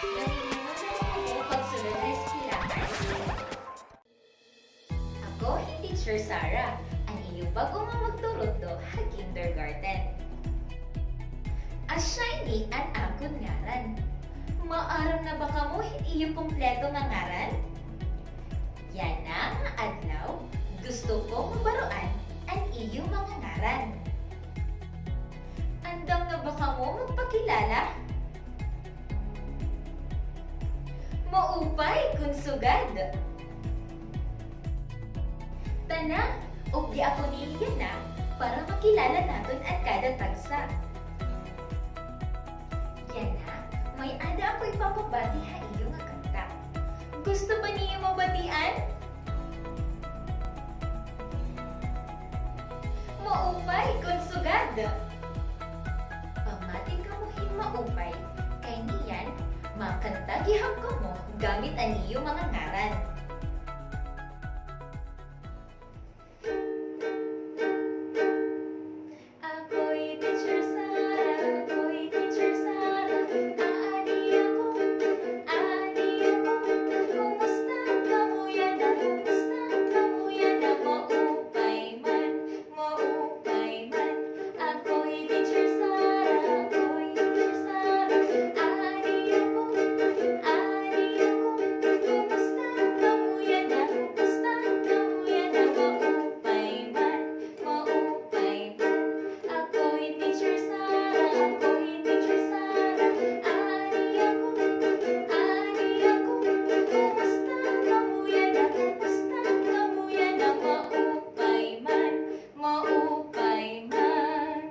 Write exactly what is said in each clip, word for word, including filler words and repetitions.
Nahimo na ba kamo pagsulod ha eskwelahan? Ako hi Teacher Sarah, an iyo bag-o nga magturutdo ha kindergarten. Asya ini an akon ngaran. Maaram na ba kamo hin iyo kompleto nga ngaran? Yana nga adlaw, gusto ko mabaroan an iyo mga ngaran. Andam na ba kamo magpakilala? Maupay kon sugad. Tana, updi ako niyo yana para makilala naton an kada tagsa. Yana, may-ada ako ipapabati ha iyo nga kanta. Gusto ba niyo mabatian? Maupay kon sugad. Pamati kamo hin maupay, kay niyan makanta gihap kamo gamit an iyo mga ngaran. Ako'y Teacher Sara, ako'y Teacher Sara, aadi ako, aadi ako. Kumusta kamo yana? Kumusta kamo yana? Maupay man, maupay man. Ako'y Teacher Sara, ako'y Teacher Sara, aadi ako, aadi ako. Kumusta kamo yana? Kumusta kamo yana? Maupay man, maupay man. Ako'y Teacher Sara, ako'y Teacher Sara, aadi ako, aadi ako. Kumusta kamo yana? Kumusta kamo yana? Maupay man, maupay man.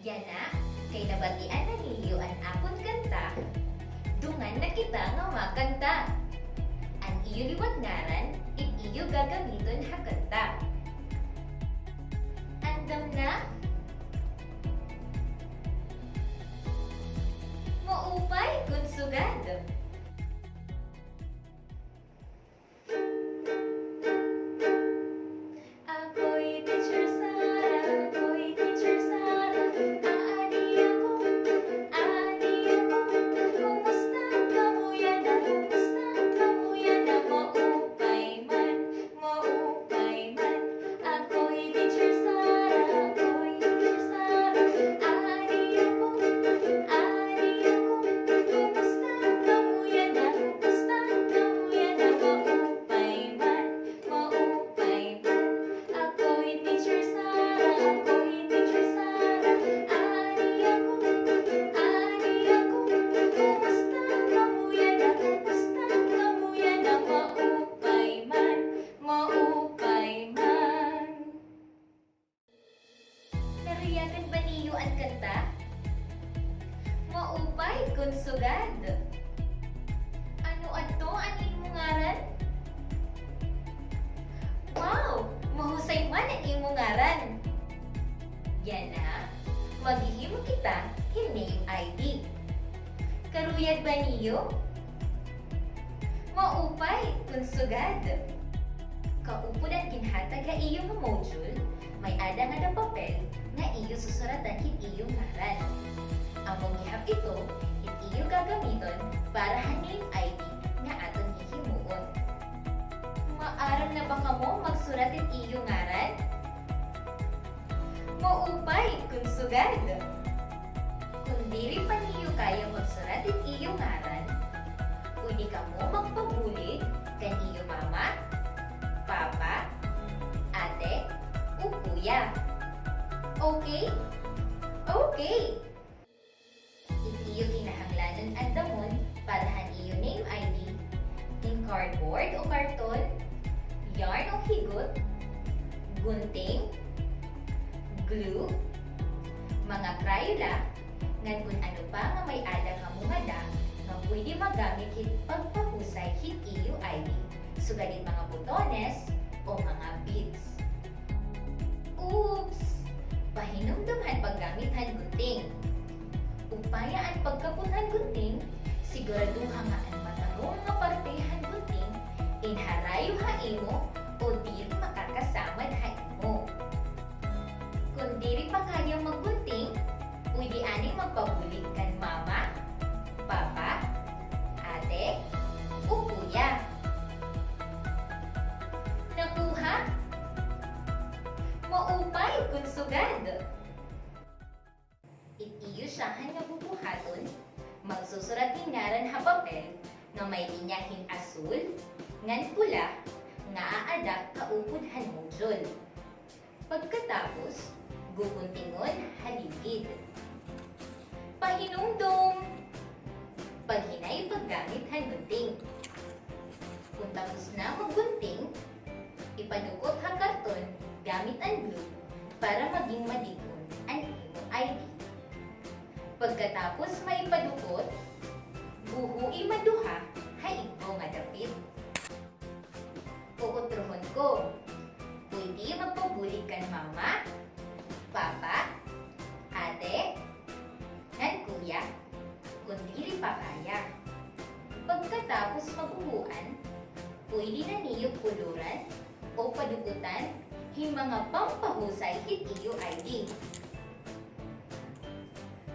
Yana, kay nabatian na niyo an akon kanta, dungan na kita nga makanta. An iyo liwat ngaran it iyo gagamiton ha kanta. Andam na? Maupay kon sugad. Ako'y Teacher Sara, ako'y Teacher Sara, aadi ako, aadi ako. Kumusta kamo yana? Kumusta kamo yana? Maupay man, maupay man. Ako'y Teacher Sara, ako'y Teacher Sara, aadi ako, aadi ako. Kumusta kamo yana? Kumusta kamo yana? Maupay man, maupay man. Ako'y Teacher Sara, ako'y Teacher Sara, aadi ako, aadi ako. Kumusta kamo yana? Kumusta kamo yana? Maupay man, maupay man. Naruyagan ba niyo an kanta? Maupay kon sugad. Ano adto an imo ngaran? Wow! Mahusay man an imo ngaran. Yana, maghihimo kita hin name I D. Karuyag ba niyo? Maupay kon sugad. Kaupod an ginhatag ha iyo nga module, may-ada ngada papel nga iyo susuratan hin iyo ngaran. Amo gihap ito it iyo gagamiton para ha name I D nga aton hihimuon. Maaram na ba kamo magsurat it iyo ngaran? Maupay kon sugad. Kon diri pa niyo kaya magsurat it iyo ngaran, pwede kamo magpabulig kan iyo mama, papa, ate, o kuya. Okay? Okay! It iyo kinahanglanon andamon para han iyo name I D, hin cardboard o karton, yarn o higot, gunting, glue, mga Crayola, ngan kun ano pa nga may-ada kamo ngada nga pwede magamit hin pagpahusay hin iyo I D, sugad hin mga botones o mga beads. Oops! Pahinumdom han paggamit han gunting. Upaya an pagkapot han gunting, siguraduha nga an matarong nga parte han gunting in harayo ha imo o diri makakasamad ha imo. Kon diri pa kaya maggunting, pwede anay magpabulig kan mama, Maupay kon sugad. It iyo syahan nga bubuhaton, magsusurat hin ngaran ha papel nga may linya hin asul ngan pula nga aada kaupod han module. Pagkatapos, guguntingon ha ligid. Pahinumdom! Paghinay paggamit han gunting. Kon tapos na maggunting, ipadukot ha karton gamit an glue para maging madig-on an imo I D. Pagkatapos maipadukot, buhoi maduha ha igbaw nga dapit. Uutrohon ko. Pwede magpabulig kan mama, papa, ate, ngan kuya, kon diri pa kaya. Pagkatapos mabuhuan, pwede na niyo kuluran o padukotan hin mga pampahusay hit iyo I D.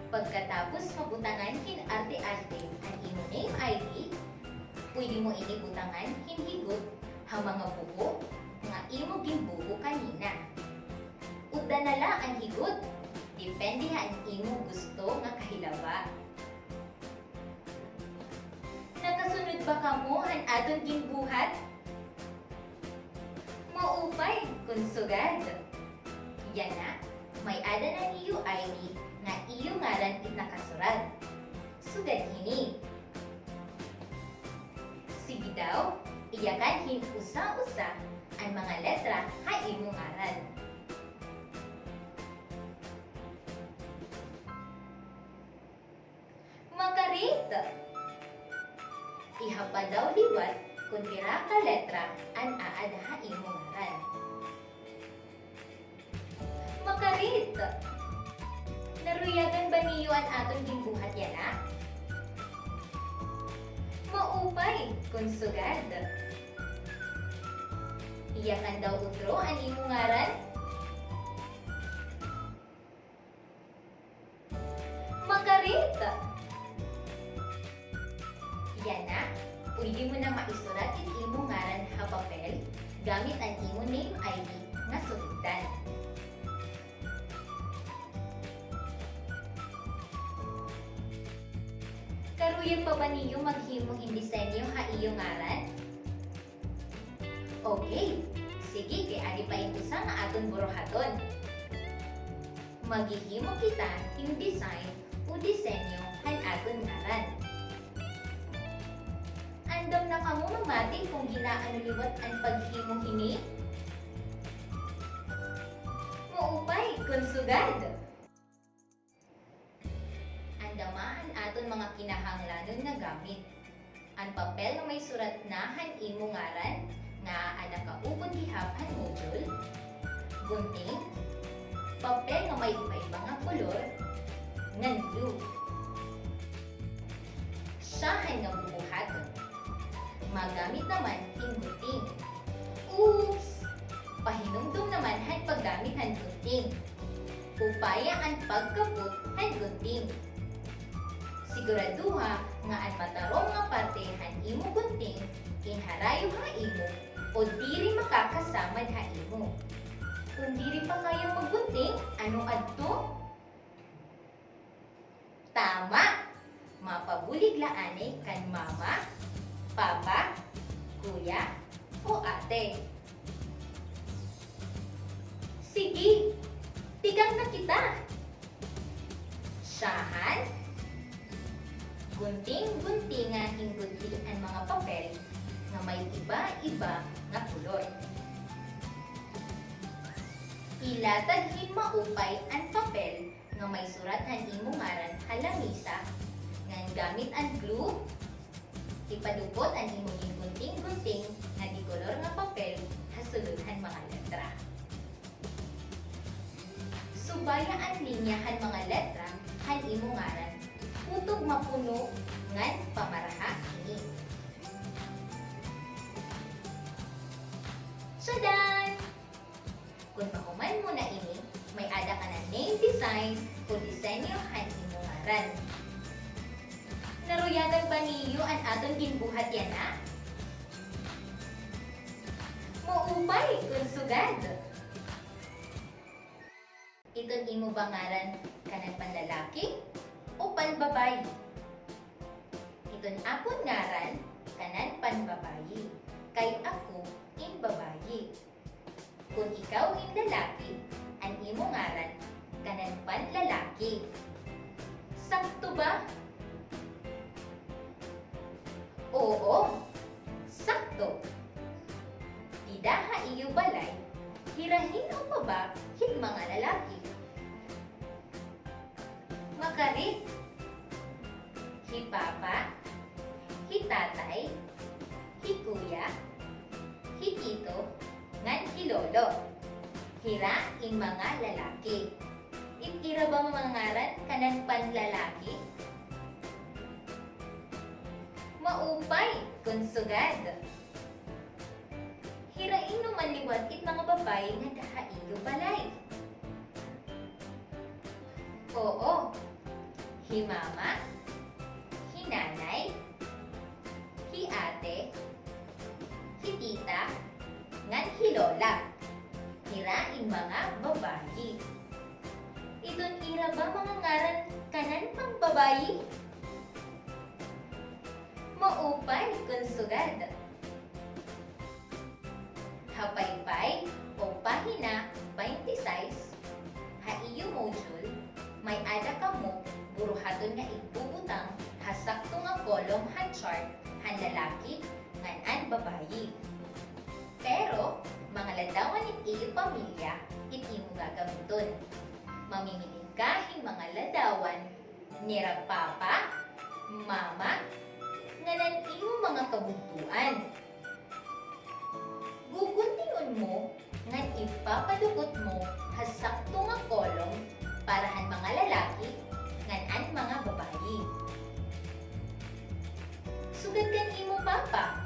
Pagkatapos mabutangan hin arte-arte an imo name I D, pwede mo ini butangan hin higot ha mga buho nga imo ginbuho kanina. Udda na la an higot, depende han imo gusto nga kahilaba. Nakasunod ba kamo han aton ginbuhat? Maupay kon sugad. Yana, may-ada na an iyo I D nga iyo ngaran it nakasurat. Sugad hini. Sige daw, iyakan hin usa-usa an mga letra ha imo ngaran. Makarit! Ihapa daw liwat kon pira ka letra an aada ha imo ngaran. Makarit! Naruyagan ba niyo an aton ginbuhat yana? Maupay kon sugad. Iyakan daw utro an imo ngaran. Makarit! Yana, pwede mo na maisurat it imo ngaran ha papel gamit an imo name I D nga sulitan. Karuyag pa ba niyo maghimo hin disenyo ha iyo ngaran? Okay. Sige, kay adi pa it usa nga aton buruhaton. Maghihimo kita hin design o disenyo han aton ngaran. Andam na kamo mamati kon gin-aano liwat an paghimo hini? Maupay kon sugad. Andama an aton mga kinahanglanon nga gamit. An papel nga may surat na han imo ngaran nga aada kaupod gihap han module, gunting, papel nga may iba-iba nga kolor, ngan glue. Syahan nga bubuhaton. Magamit naman hin gunting. Oops! Pahinumdom naman han paggamit han gunting. Upaya an pagkabot han gunting. Siguraduha nga an matarom nga parte han imo gunting ginharayo ha imo o diri makakasamad ha imo. Kon diri pa kaya maggunting, ano adto? Tama! Mapabulig la anay kan mama, papa, kuya, o ate. Sige, tikang na kita. Syahan, gunting-guntinga hin gudli an mga papel nga may iba-iba nga kolor. Ilatag hin maupay an papel nga may surat han imo ngaran ha lamisa, ngan gamit an glue, ipadukot an imo gingunting-gunting nga de-color nga papel ha sulod han mga letra. Subaya an linya han mga letra han imo ngaran, kutob mapuno ngan pamaraha ini. Tadan! Kon mahuman mo na ini, may-ada ka na name design o disenyo han imo ngaran. Naruyagan ba niyo an aton ginbuhat yana? Maupay kon sugad! Iton imo ba ngaran kanan panlalaki o panbabayi? Iton akon ngaran kanan panbabayi, kay ako in babayi. Kon ikaw in lalaki, an imo ngaran kanan panlalaki. Sakto ba? Oo, sakto. Dida ha iyo balay, hira hin-o pa ba hin mga lalaki? Makarit. Hi Papa, hi Tatay, hi Kuya, hi Tito, ngan hi Lolo. Hira in mga lalaki. It ira ba mga ngaran kanan panlalaki? Maupay kon sugad. Hira in-o man liwat it mga babayi nga daha ha iyo balay? Oo. Hi Mama, hi Nanay, hi Ate, hi Tita, ngan hi Lola. Hira in mga babayi. Iton ira ba mga ngaran kanan pangbabayi? Maupay kon sugad. Ha paypay o pahina twenty-six, ha iyo module, may-ada kamo buruhaton nga igbubutang ha sakto nga column han chart han lalaki ngan an babayi. Pero, mga ladawan it iyo pamilya it imo gagamiton. Mamimiling ka hin mga ladawan nira Papa, Mama, ngan an imo mga kabugtoan. Guguntingon mo ngan ipapadukot mo ha sakto nga column para han mga lalaki ngan an mga babayi. Sugad kan imo papa,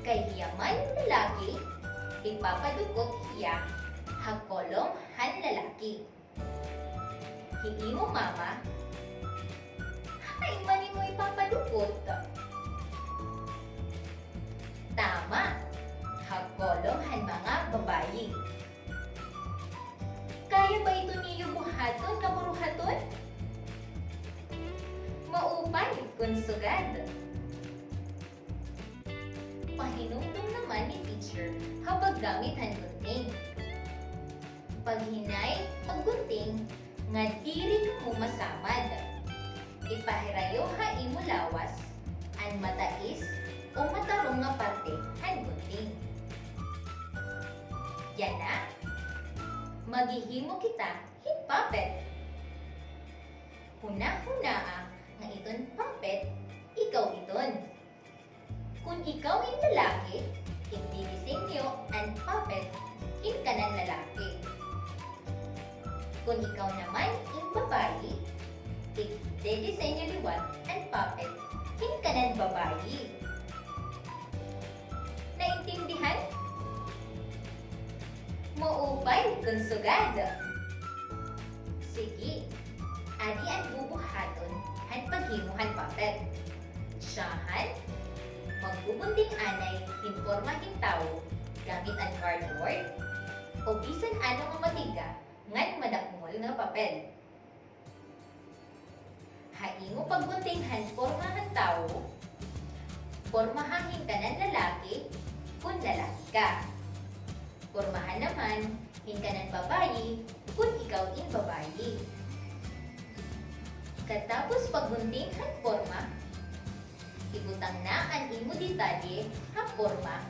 kay hiya man lalaki, ipapadukot hiya ha column han lalaki. Hi imo mama, hain man imo ipapadukot? Tama, ha column han mga babayi. Kaya ba ito niyo buhaton nga buruhaton? Maupay kon sugad. Pahinumdom naman ni teacher ha paggamit han gunting. Paghinay paggunting nga diri kamo masamad. Ipahirayo ha imo lawas an matais o matarong nga parte han gunting. Yana, maghihimo kita hin puppet. Hunahunaa nga iton puppet, ikaw iton. Kon ikaw in lalaki, igdidisenyo an puppet hin kanan lalaki. Kon ikaw naman in babayi, igdidisenyo liwat an puppet hin kanan babayi. Naintindihan? Maupay kon sugad. Sige, adi an bubuhaton han paghimo han puppet. Syahan, magbugunting anay hin porma hin tawo gamit an cardboard o bisan ano nga matig-a ngan madakmol nga papel. Ha imo paggunting han porma han tawo, pormaha hin kanan lalaki kon lalaki ka. Pormaha naman hin kanan babayi kon ikaw in babayi. Katapos paggunting han porma, ibutang na an imo detalye ha porma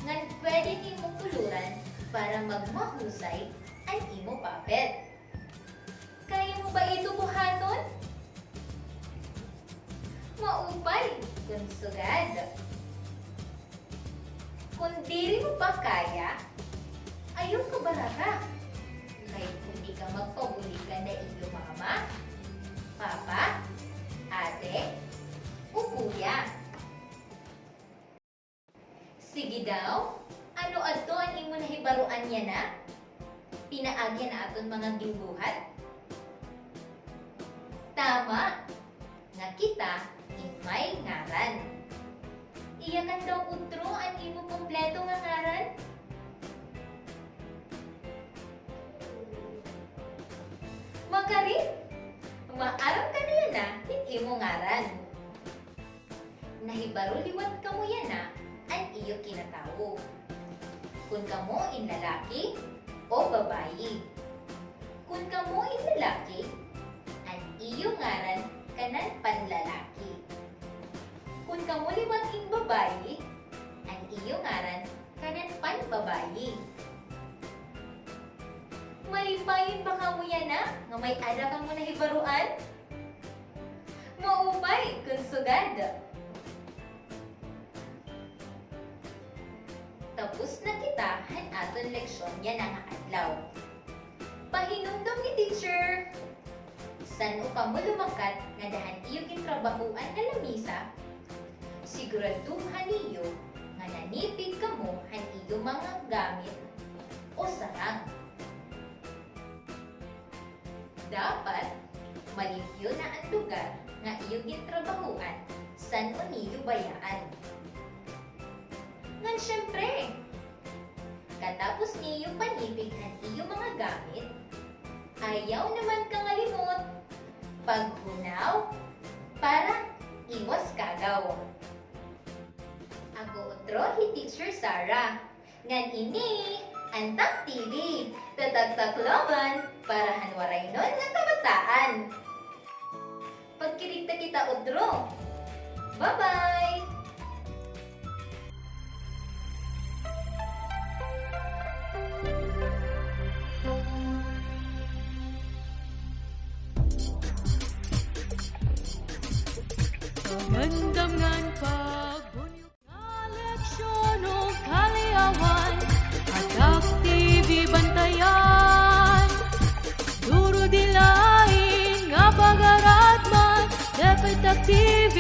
ngan pwede nimo kuluran para magmahusay an imo puppet. Kaya mo ba ito buhaton? Maupay kon sugad. Kon diri mo pa kaya, ayaw kabaraka. Kay kon di ka magpabuligan na iyo mama, papa, ate, o kuya. Sige daw, ano adto an imo nahibaroan yana? Pinaagi han aton mga ginbuhat? Tama, nga kita in may ngaran. Iyakan daw utro an imo kompleto nga ngaran. Kari, maaram ka na yana hin imo ngaran. Nahibaro liwat kamo yana an iyo kinatawo. Kon kamo in lalaki o babayi. Kon kamo in lalaki, an iyo ngaran kanan panlalaki. Kon kamo liwat in babayi, an iyo ngaran kanan panbabayi. Malipayon ba kamo yana nga may-ada kamo nahibaroan? Maupay kon sugad. Tapos na kita han aton leksyon yana nga adlaw. Pahinumdom ni teacher. San-o kamo lumakat ngada han iyo gintrabahoan nga lamisa, siguraduha niyo nga nanipig kamo han iyo mga gamit o sarang. Dapat malimpyo na an lugar nga iyo gintrabahoan san-o niyo bayaan. Ngan syempre, katapos niyo panipig an iyo mga gamit, ayaw naman kangalimot paghunaw para iwas kagaw. Ako utro hi Teacher Sarah. Ngan ini an Tac T V, tatak-taklaban para han Waraynon nga kabataan. Pagkirigta kita utro. Bye-bye! Pangandam ngan pagbunyog nga leksyon o kaliawan, ha Tac T V bantayan. Duro dilain nga pag-aradman, dapat Tac T V